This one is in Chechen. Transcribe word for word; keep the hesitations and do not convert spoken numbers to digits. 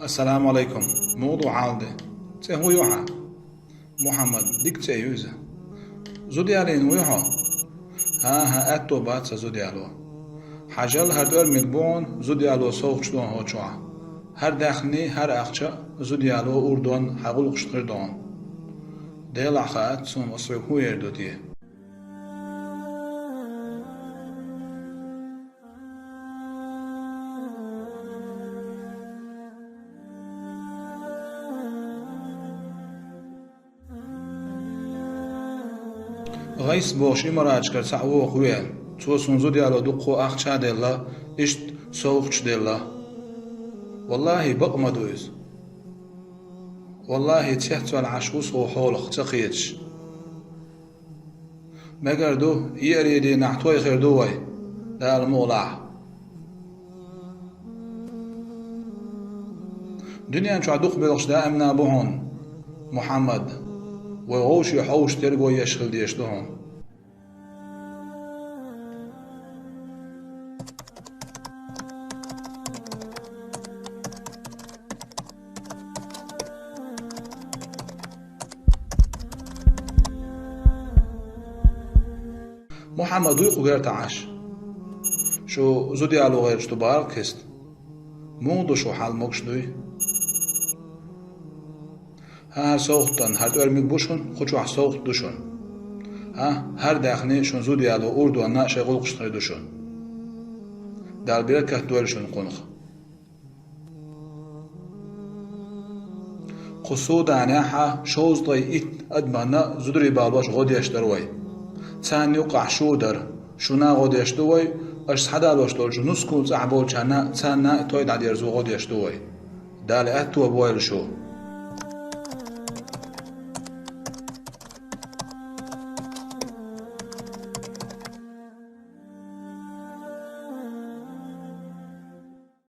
Ассаламу алайкум. Муха ду хьал де? ЦӀе хӀун ю хьан? Мухьаммад, дика цӀе ю иза. Зуда ялийна вуй хьо? ХӀан-хӀа, аьтто бац сан зуда яло. Хьажал, хӀара тӀоьрмиг бу хьуна зуда яло совгӀаташ дона хьо чохь. ХӀара даьхни, хӀара ахча зуда яло ур дона хьан гӀуллакхашна хир дона. Делахь хаац суна, ас хьоьга хӀун эр ду те? ГӀайс бохуш имараташкара цхьаъ воху вен. Цо суна зуда яло дуккха ахча а делла, иштта совгӀаташ а делла. Валлахьи, бакъ ма ду иза. Валлахьи, цецваьлла Ӏаш ву со хьолах ца кхеташ. Мегар ду, еарин дийнахь той хир ду вай, Дала мукъ лахь. Дуьнен чохь дукхахбелхаш даимна бу хьуна, Мухьаммад. Вай вовшийн хьовсуш терго еш хила дезаш ду хьуна. Мухьаммад, дуй кху герта Ӏаш. Шу зуда яло гӀерташ ду бахара кхеста. Муха ду шу хьал, могуш дуй? ХӀан, хӀара совгӀат дона, хӀара тӀоьрмиг бу шуна, кху чохь совгӀат ду шуна. ХӀан, хӀара даьхни шун зуда яло ур дона шайн гӀуллакхашна хир ду шуна. Дала беркат дойла шуна кхунах. Кху Суданехь шовзткъе итт адамна зударий балош гӀо деш дара вай. Царна юккъахь шу дара. Шуна а гӀо деш ду вай, аша схьадалош долчу нускал цӀахь болчарна, царна а той дӀадерзо гӀо деш ду вай. Дала аьтто бойла шу.